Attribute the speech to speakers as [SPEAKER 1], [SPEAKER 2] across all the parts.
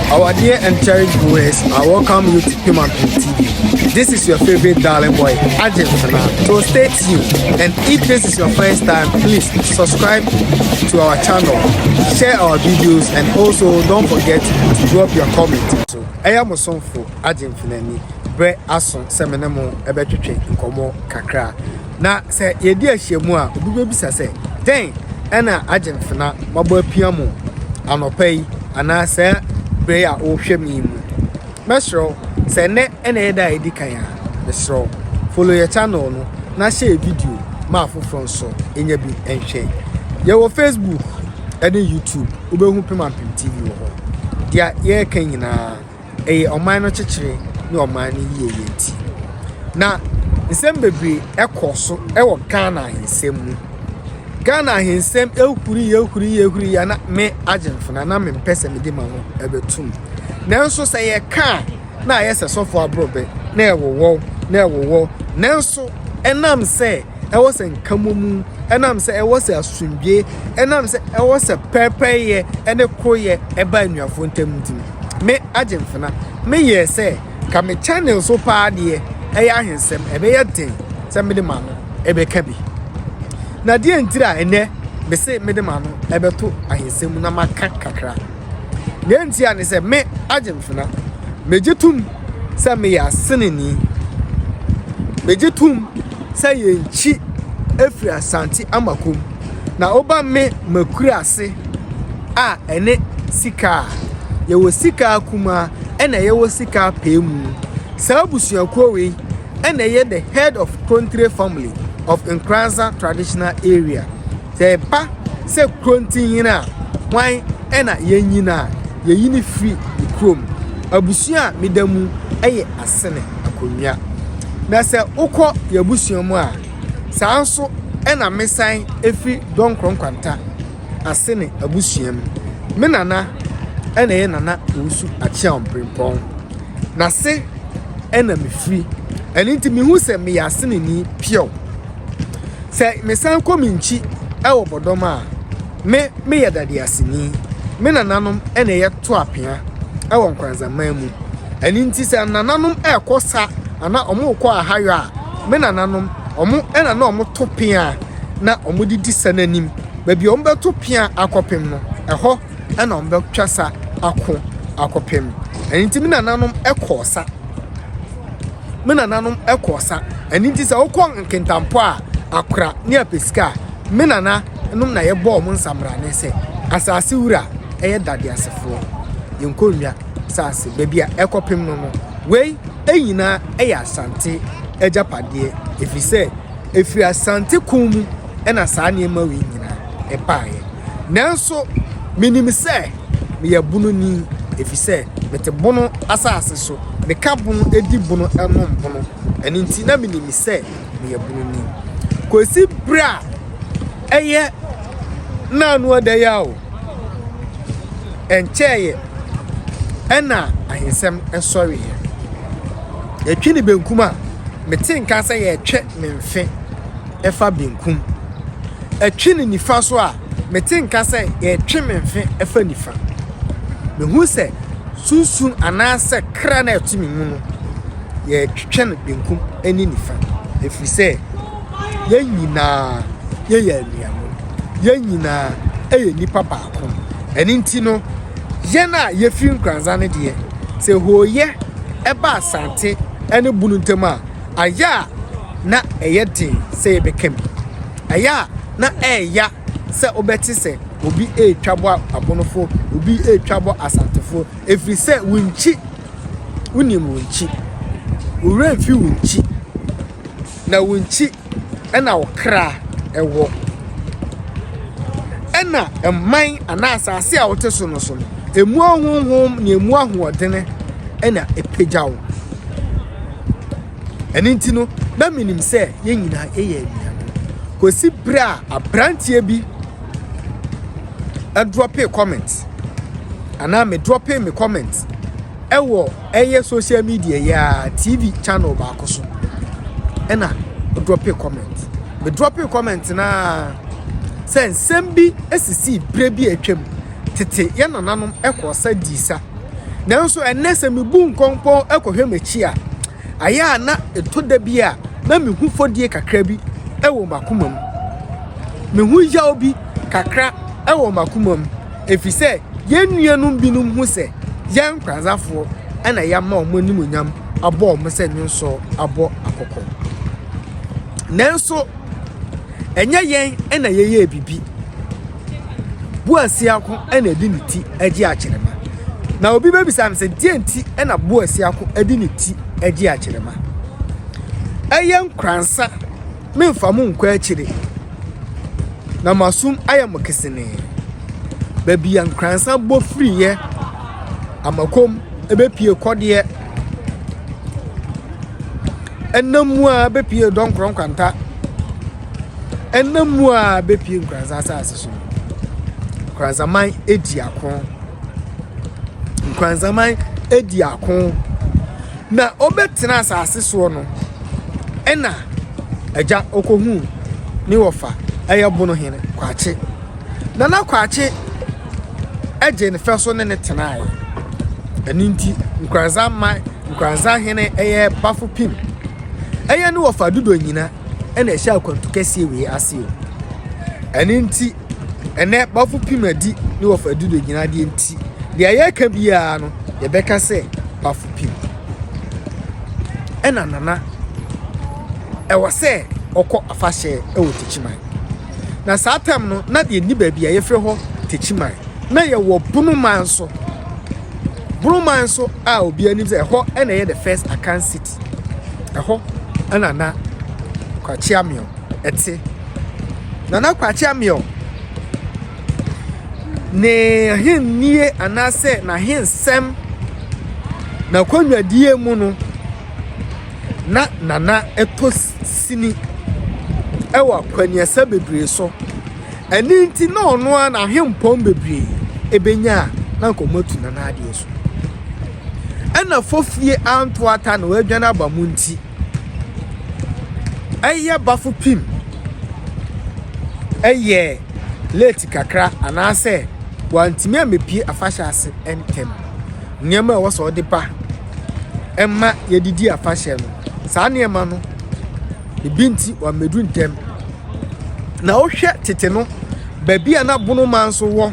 [SPEAKER 1] Our dear and cherished viewers, I welcome you to Pimampim TV. This is your favorite darling boy, Ajim Fana. So stay tuned. And if this is your first time, please subscribe to our channel, share our videos, and also don't forget to drop your comment. So, ɛyɛ mo somfo Ajim Fanani, brɛ aso sɛ me ne mo ɛbɛtwetwe nkɔmmɔ kakra. Na sɛ yɛdi ahyiamu a, obi bɛbisa sɛ, dɛn ɛna Ajim Fana mabɔ apia mo anɔpa yi anaa sɛ bere a wɔrehwɛ me yi mu? Mɛsrɛ wo sɛ nnɛ ɛna ɛyɛ da a ɛdi kan a, mesrɛ wo follow yɛ channel no na share video ma afoforɔ nso ɛnya bi nhwɛ. Yɛwɔ Facebook ɛne YouTube, wobɛhu Pimampim TV wɔ hɔ. Deɛ yɛreka nyinaa ɛyɛ ɔman no kyekyere ne ɔman no yieyɛ nti. Na nsɛm bebree ɛkɔ so ɛwɔ Ghana ahensɛm mu. Ghana ahensɛm ehuri ehuri ehuri ya na me agyemfona na mempɛ sɛ mede ma ho ɛbɛtum. Nanso sɛ yɛka a, na ayɛ sɛ sɔfo aborɔbɛ na ɛwowɔw na ɛwowɔw. Nanso ɛnam sɛ ɛwɔ sɛ nkamomu, ɛnam sɛ ɛwɔ sɛ asomdwe, ɛnam sɛ ɛwɔ sɛ pɛpɛyɛ ɛne koyɛ ɛba anuafoɔ ntam nti no, me agyemfona meyɛɛ sɛ ka me channel so paa deɛ ɛyɛ ahensɛm, ɛbɛyɛ den sɛ mede ma no ɛbɛka bi. Na deɛ ntiri a ɛnɛ mese mede ma no ɛbɛto ahensɛm mu na maka kakra. Deɛ nti a ne sɛ me agyemfona megye tom sɛ meyɛ aseneni. Megye tom sɛ yɛnkyi efiri Asante Amakom. Na woba me makura ase a ɛne sika a, yɛwɔ sika kumaa ɛna yɛwɔ sika pɛɛ. Saa abusuakuo wei ɛna ɛyɛ the head of Krontre family of Nkranza traditional area. Sɛ ɛba sɛ Kronti a, hwan ɛna yɛnyi a yɛyi ne firi ne kurom. Abusua a meda mu ɛyɛ Asene akonnwa. Na sɛ wokɔ yɛn abusua mu a, saa nso ɛna mesan efiri Dɔnkorɔ Nkwanta Asene abusua mu. Me nana ɛna ɛyɛ Nana Owusu Acheaw Mpirempɔn. N'ase ɛna mefiri. Ɛno nti mehu sɛ meyɛ Aseneni pure. Sɛ mesan kɔ me nkyi ɛwɔ Bɔdɔm a, me meyɛ Dadeaseni. Me nananom ɛna ɛyɛ to apea ɛwɔ Nkranzaman mu. Ɛno nti sɛ nananom ɛrekɔ sa anaa ɔmo rekɔ ahayɔ a, me nananom ɔmo ɛna na ɔmo to pea na ɔmo de di sa n'anim. Baabi a ɔmo bɛto pea akɔpem no, ɛhɔ ɛna ɔmo bɛtwa sa ako akɔpem. Ɛno nti me nananom ɛkɔɔ sa. Me nananom ɛkɔɔ sa. Ɛno nti sɛ wokɔ Nkintampɔ a, Akora ne Apesika a, me nananom na yɛbɔ ɔmo nsamrane sɛ asase wura ɛyɛ Dadeasefoɔ. Yɛn nkonnwa asase baabi a ɛkɔpem no, wei nyinaa ɛyɛ Asante agyapadeɛ, ɛfiri sɛ ɛfiri Asante ko mu ɛna saa nneɛma wei nyinaa ɛbaeɛ. Nanso menim sɛ meyɛ Bononi, ɛfiri sɛ mete Bono asase so, meka Bono, edi Bono, ɛnom Bono. Ɛno nti na menim sɛ meyɛ Bononi. Kɔsi berɛ a ɛyɛ naanu ɔda yi a o, ɛnkyɛeɛ ɛna ahensɛm ɛsɔreeɛ. Yɛtwe ne benkum a, mete nka sɛ yɛretwe me mfe ɛfa benkum. Ɛtwe ne nifa so a, mete nka sɛ yɛretwe me mfe ɛfa nifa. Mehu sɛ sunsum anaasɛ kra na ɛte me mu no, yɛretwetwe no benkum ne nifa. Ɛfiri sɛ yɛn nyinaa yɛyɛ anuanom. Yɛn nyinaa yɛ nnipa baako. Ɛno nti no, yɛn a yɛfiri Nkranza no deɛ, sɛ hooyɛ ɛba Asante ne Bono ntam a, ayɛ a na ɛyɛ den sɛ yɛbɛka bi. Ɛyɛ a na ɛɛya sɛ wobɛte sɛ obi retwa bɔ Abonofo, obi retwa bɔ Asantefo, ɛfiri sɛ wo nkyi, wonim wo nkyi. Wo werɛ mfi wo nkyi. Na wo nkyi ɛna wo kra ɛwɔ. Ɛna mman anaa asase a wote so no so no, emu ahonhom ne emu ahoɔdene ɛna ɛpagya wo. Ɛno nti no, na menim sɛ yɛn nyinaa yɛyɛ anuanom. Kɔsi berɛ a aberanteɛ bi drɔpee comment anaa me drɔpee me comment ɛwɔ ɛyɛ social media yi ara TV channel baako so ɛna drɔpee comment. Me drɔpee comment naa sɛ nsɛm bi esisii berɛ bi a atwam tete yɛn nananom ɛkɔɔ sa dii sa. Nanso ɛnnɛ sɛ mebu nkɔnkɔn ɛkɔhwɛ m'akyi a Ayɛ a na ɛtɔ da bi a na mehu fɔdie kakra bi wɔ m'akoma mu. Mehu yaw bi kakra wɔ m'akoma mu ɛfiri sɛ yɛn nuanom binom hu sɛ yɛn Nkranzafoɔ na yɛama wɔn animuonyam abɔ wɔn sɛ nwonsɔ abɔ akɔkɔ. Nanso ɛnyɛ yɛn na yɛyɛɛ biribi. Boasiako na ɛde ne ti gye akyerɛma. Na obi bɛbisa me sɛ deɛ nti na Boasiako de ne ti gye akyerɛma? Ɛyɛ nkoransa memfa mo nkɔ akyire na mo asom ayɛ mo kesenee. Baabi a nkoransa bɔ firiiɛ amakom ɛbɛpue kɔdeɛ ɛnam mu a bɛpue dɔnkorɔ nkwanta. Ɛnam mu ara bepue Nkoranza asase so. Nkoranzaman edi ako. Nkoranzaman edi ako. Na ɔbɛtena asase soɔ no, ɛna agya ɔkɔhuu ne wɔfa ɛyɛ Bono hene Kwakye. Nana Kwakye gyee ne fɛ so ne no tenaeɛ. Ɛno nti Nkoranza man, Nkoranza hene ɛyɛ Bafo Pim ɛyɛ ne wɔfa Dodɔ Nyina. na ɛhyɛ akwantu kɛseɛ wei ase o. Ɛno nti, ɛnɛ Bafo Pim adi ne wɔfa adu do gyina adeɛ nti, deɛ yɛreka biara no, yɛbɛka sɛ Bafo Pim. Ɛna Nana, ɛwɔ sɛ ɔkɔ afahyɛ wɔ Techiman. Na saa tam no, na deɛ nni baabi a yɛfrɛ hɔ Techiman. Na yɛwɔ Bonoman so. Bonoman so a obiara nim sɛ ɛhɔ na ɛyɛ the first Akan city. Ɛhɔ na na Kwakye Ameyaw te. Nana Kwakye Ameyaw, ne ahennie anaasɛ n'ahensɛm, n'akonnwadie mu no, na Nana tɔ sini wɔ akwaniasa bebree so. Ɛno nti na ɔno ara n'ahempɔn bebree bɛnya a na anka wɔatu Nana adeɛ so. Ɛna fofie anto ata na wadwane aba mu nti, ɛyɛ bafo pim ɛyɛ late kakra anaasɛ wantumi ammɛpie afahyɛ ase ntɛm. Nneɛma a ɛwɔ sɛ ɔde ba ɛma yɛdidi afahyɛ no, saa nneɛma no ebi nti wammɛdu ntɛm. Na wohwɛ tete no, baabi a na Bonoman nso wɔ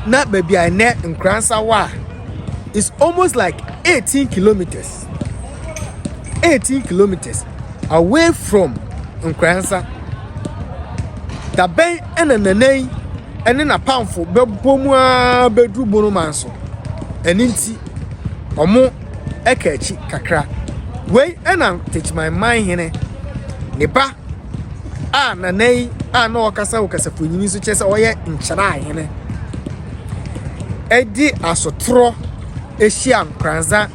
[SPEAKER 1] na baabi a ɛnɛ Nkoransa wɔ a, it's almost like 18 kilometers. 18 kilometers away from Nkoransa. Dabɛn ɛna nana yi ɛne n'apamfo bɛbɔ mu ara bɛduru Bonoman so. Ɛno nti, wɔn ɛka akyi kakra. Wei ɛna Techiman man hene ne ba a nana yi a na ɔkasa wɔ kasafonyin so kyerɛ sɛ ɔyɛ nkyerɛahene ɛde asotorɔ ahyia Nkoranza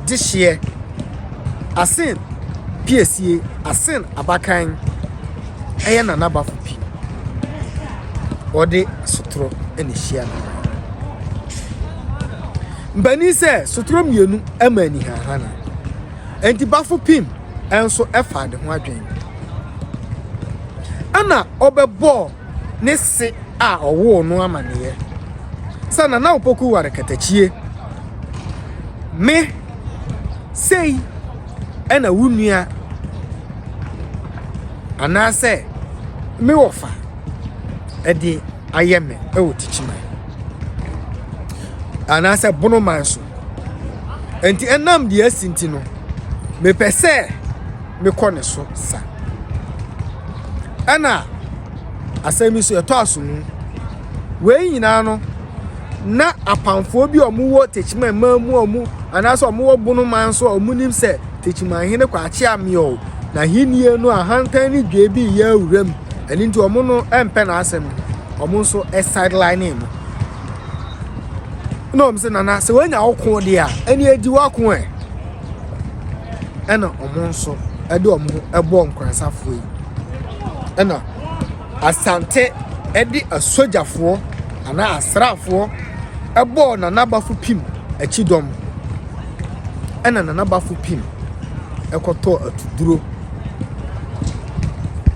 [SPEAKER 1] dehyeɛ asen piesie asen abakan ɛyɛ Nana Bafo Pii. Ɔde asotorɔ na ehyia nana. Mpanin sɛ sotorɔ mmienu ma anihahana. Enti Bafo Pim nso faa ne ho adwene. Ɛna ɔbɛbɔɔ ne se a ɔwoo no amaneɛ sɛ Nana Opoku ware katakyie. Me sei ɛna wo nua anaasɛ me wɔfa ɛde ayɛ me ɛwɔ Tikyiman anaasɛ Bonoman so. Enti ɛnam deɛ asi nti no, mepɛ sɛ mekɔ ne so sa. Ɛna asɛm yi so ɛtɔ aso mu. Wei nyinaa no, na apamfoɔ bi a wɔwɔ Techiman man mu a wɔn anaasɛ wɔwɔ Bonoman so a wɔnim sɛ Techiman hene Kwakye Ameyaw n'ahennie no ahantan ne dwee bi reyɛ awura mu. Ɛno nti wɔn no mpɛ n'asɛm. Wɔn nso sideline no. Na wɔn sɛ nana sɛ woanya wo ko deɛ a ɛne adi w'ako ɛ. Ɛna wɔn nso ɛde wɔn ho ɛbɔɔ nkoransafoɔ yi. Ɛna Asante de asogyafoɔ anaa asraafoɔ bɔɔ Nana Bafo Pim akyidɔm. Ɛna Nana Bafo Pim kɔtɔɔ atuduro.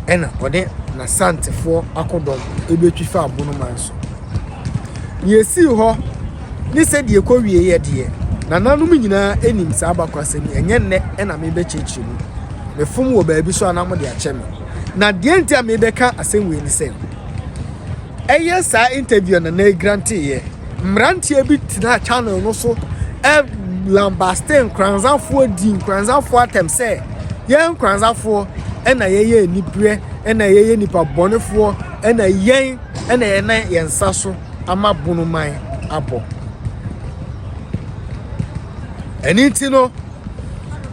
[SPEAKER 1] Ɛna ɔde n'Asantefoɔ akodɔm bɛtwi faa Bonoman so. Nea esii hɔ ne sɛdeɛ ɛkɔwieeɛ deɛ, nananom nyinaa nim saa abakwasɛm yi. Ɛnyɛ nnɛ na merebɛkyerɛkyerɛ mu. Mefom wɔ baabi so a na mode akyɛ me. Na deɛ nti a merebɛka asɛm wei ne sɛ, ɛyɛ saa interview a Nana yi granteeɛ. Mmeranteɛ bi tenaa channel no so lambaste Nkoranzafoɔ di Nkoranzafoɔ atɛm sɛ yɛn Nkoranzafoɔ ɛna yɛyɛ aniberɛ, ɛna yɛyɛ nipa bɔnefoɔ, ɛna yɛn ɛna yɛnan yɛn nsa so ama bonoman abɔ. Ɛno nti no,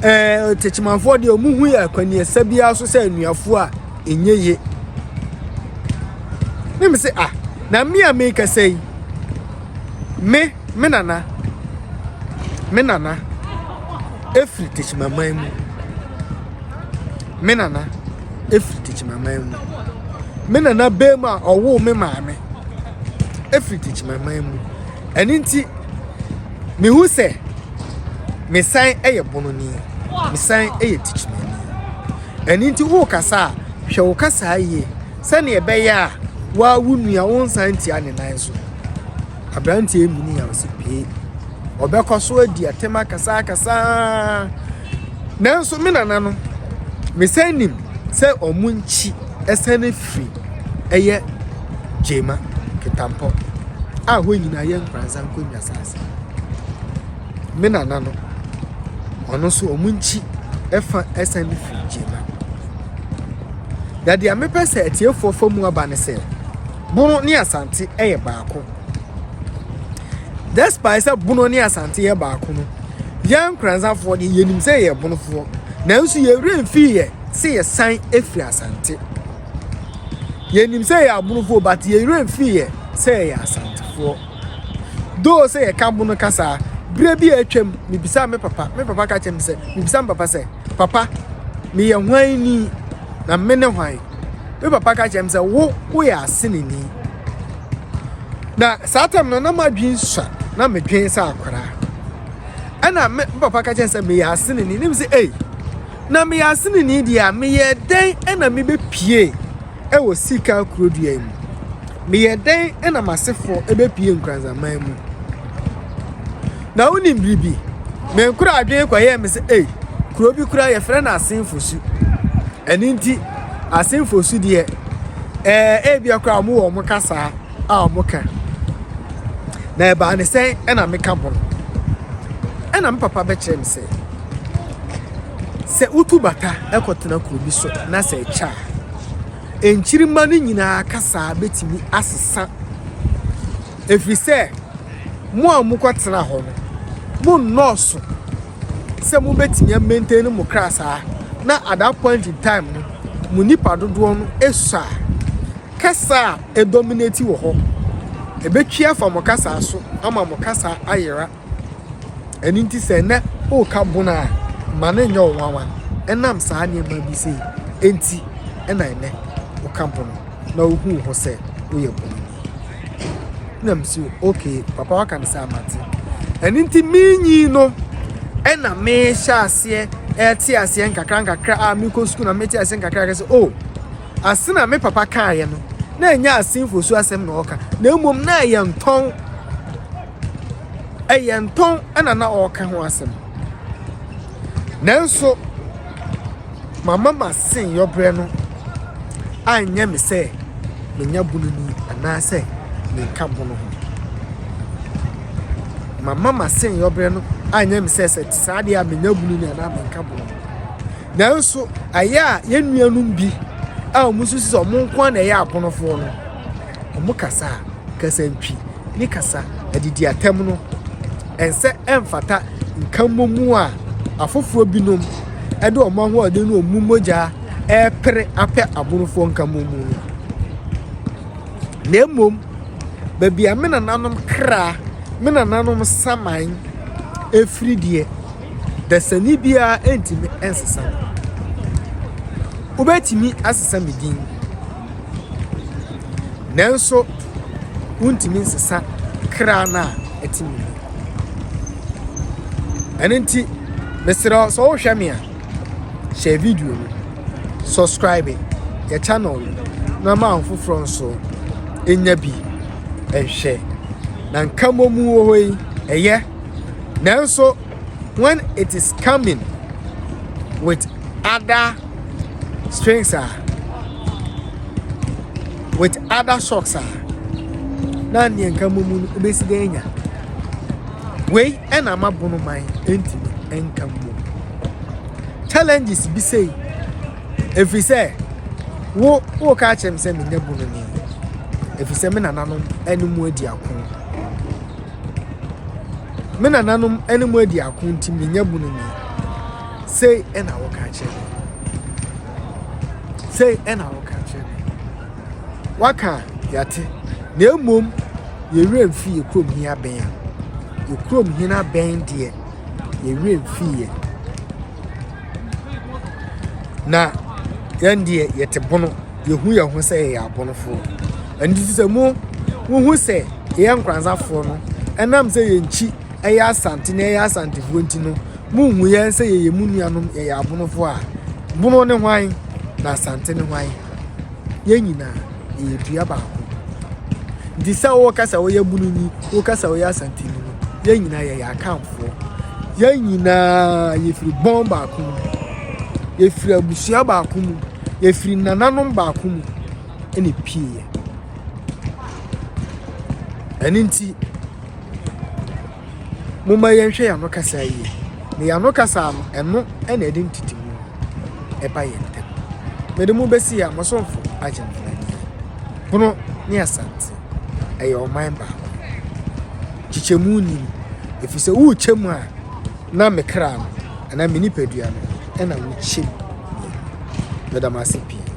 [SPEAKER 1] ɛɛ Techimanfoɔ deɛ wɔn hu yɛ akwaniasa biara so sɛ anuafoɔ a ɛnyɛ yie. Ne me sɛ ah na me a mekasa yi me me nana me nana efiri Techimanman mu. Me nana efiri Techimanman mu. Me nana barima a ɔwoo me maame firi Techimanman mu. Ɛno nti, mehu sɛ mesan yɛ Bononi, mesan yɛ Techimanni. Ɛno nti worekasa a, hwɛ wo kasaa yie sɛdeɛ ɛbɛyɛ a wo ara wo nua wonsan ntia ne nan so. Aberanteɛ yi muni a ɔsi pee. Ɔbɛkɔ so adi atɛm akasa akasa ara. Nanso me nana no, mesan nim sɛ wɔn nkyi sane firi ɛyɛ Gyema, Ketampɔ a hɔ nyinaa yɛ Nkoranza nkonnwa asase. Me nana no, ɔno nso wɔn nkyi fa sane firi Gyema. Na deɛ mepɛ sɛ atiefoɔ fa mu aba ne sɛ, Bono ne Asante yɛ baako. Despite sɛ Bono ne Asante yɛ baako no, yɛn Nkoranzafoɔ deɛ yɛnim sɛ yɛyɛ Bonofoɔ, nanso yɛn werɛ mfii yɛ sɛ yɛsan firi Asante. Yɛnim sɛ yɛyɛ Abonofoɔ but yɛn werɛ mfii yɛ sɛ yɛyɛ Asantefoɔ. Though sɛ yɛka Bono kasa, berɛ bi a atwam mebisa me papa, me papa ka kyerɛ me sɛ, mebisa me papa sɛ, papa, meyɛ hwan ni na me ne hwan? Me papa ka kyerɛ me sɛ, wo, woyɛ Aseneni. Na saa tam no, na m'adwene sua, na medwen sɛ akwaraa. Ɛna me papa ka kyerɛ me sɛ meyɛ Aseneni. Ne me sɛ, ei, Na meyɛ aseneni deɛ a, meyɛɛ dɛn na mebɛpue wɔ sika kurodua yi mu? Meyɛɛ dɛn na m'asefoɔ bɛpue Nkoranzaman mu? Na wonim biribi? Me nkora adwene kɔyɛɛ me sɛ, ei, kuro bi koraa yɛfrɛ no Asenfosu. Ɛno nti, Asenfosu deɛ, ɛɛ ebia koraa wɔn wɔ wɔn kasaa a wɔka. Na ɛbaa ne sɛn na meka bono? Ɛna me papa bɛkyerɛ me sɛ, Sɛ wotu bata kɔtena kuro bi so na sɛ ɛkyɛ a, nkyirimma no nyinaa kasa bɛtumi asesa. Ɛfiri sɛ, mo a mokɔtena hɔ no, monnɔɔso sɛ mobɛtumi amaintain mo kra saa na at that point in time no, mo nipa dodoɔ no sua a, kasa a ɛdominate wɔ hɔ, ɛbɛtwi afa mo kasa so ama mo kasa ayera. Ɛno nti sɛ nnɛ woreka bono a, mma no nyɛ wo nwanwa. Ɛnam saa nneɛma bi sei nti na nnɛ woka bono na wohu wo ho sɛ woyɛ bononi. Na msi okay, papa waka no sɛ amate. Ɛno nti menyi no ɛna mehyɛ aseɛ ɛte aseɛ nkakra nkakra a mekɔ sukuu na mete aseɛ nkakra nkakra sɛ oh ase na me papa kaeɛ no na ɛnyɛ asenfo so asɛm na ɔka na mmom na ɛyɛ ntɔn Ɛyɛ ntɔn na na ɔreka ho asɛm. Nanso, mamma m'asenyɔberɛ no anyɛ me sɛ menya bononi anaasɛ menka bono ho. Mamma m'asenyɔberɛ no anyɛ me sɛ sɛ saa deɛ a menya bononi anaa menka bono ho. Nanso, ɛyɛ a yɛn nuanom bi a wɔn susu sɛ wɔn nko ara na ɛyɛ abonofoɔ no, wɔkasa a, kasantwi ne kasa adidiatɛm no, ɛnsɛ ɛmfata nkammɔmu a afoforɔ binom de wɔn ahoɔden ne wɔn mogya repere apɛ abonofoɔ nkammɔmu no. Na mmom, baabi a me nananom kra, me nananom saman firi deɛ, dasani biara ntumi nsesa no. Wobɛtumi asesa me din. Nanso wontumi nsesa kra no a ɛte me mu. Ɛno nti, mesrɛ wo sɛ wohwɛ me a, hyɛ video no, subscribe yɛ channel no na ma afoforɔ nso nya bi nhwɛ. Na nkamomu wɔ hɔ yi, ɛyɛ. Nanso when it is coming with other strings a, with other shocks a, na neɛ nkamomu no wobɛsi dɛn anya? Wei ɛna ama Bonoman ntumi nka mmom. Challenges bi sei, ɛfiri sɛ wo woka akyerɛ me sɛ menyɛ Bononi, ɛfiri sɛ me nananom ne mu adi ako. Me nananom ne mu adi ako nti menyɛ Bononi. Sei ɛna woka akyerɛ me. Sei ɛna woka akyerɛ me. Waka a yɛate, na mmom yɛn werɛ mfi yɛn kurom he abɛn a. Yɛn kurom he abɛn deɛ, yɛn werɛ mfi yɛ. Na yɛn deɛ yɛte bono, yɛhu yɛn ho sɛ yɛyɛ abonofoɔ. Ɛno nti sɛ mo wohu sɛ yɛyɛ Nkoranzafoɔ no, ɛnam sɛ yɛn nkyi ɛyɛ Asante na yɛyɛ Asantefoɔ nti no, monhu yɛn sɛ yɛyɛ mo nuanom, yɛyɛ abonofoɔ a, bono ne hwan na Asante ne hwan? Yɛn nyinaa yɛyɛ dua baako. Nti sɛ woka sɛ woyɛ Bununi, woka sɛ woyɛ Asanteni no, yɛn nyinaa yɛyɛ Akanfoɔ. Yɛn nyinaa yɛfiri bɔn baako mu. Yɛfiri abusua baako mu. Yɛfiri nananom baako mu ɛna ɛpieeɛ. Ɛno nti, momma yɛnhwɛ yɛn ano kasa yie. Na yɛn ano kasa no, ɛno ɛna ɛde ntetemu ɛba yɛn ntam. Mede mo bɛsi ha, mo somfo Agyenkwa nie. Bono ne Asante, ɛyɛ ɔman baako. Kyekyɛmu nni mu, ɛfiri sɛ worekyɛ mu a, na me kra no anaa me nipadua no ɛna wokyɛ mu mmienu. Meda mo ase pii.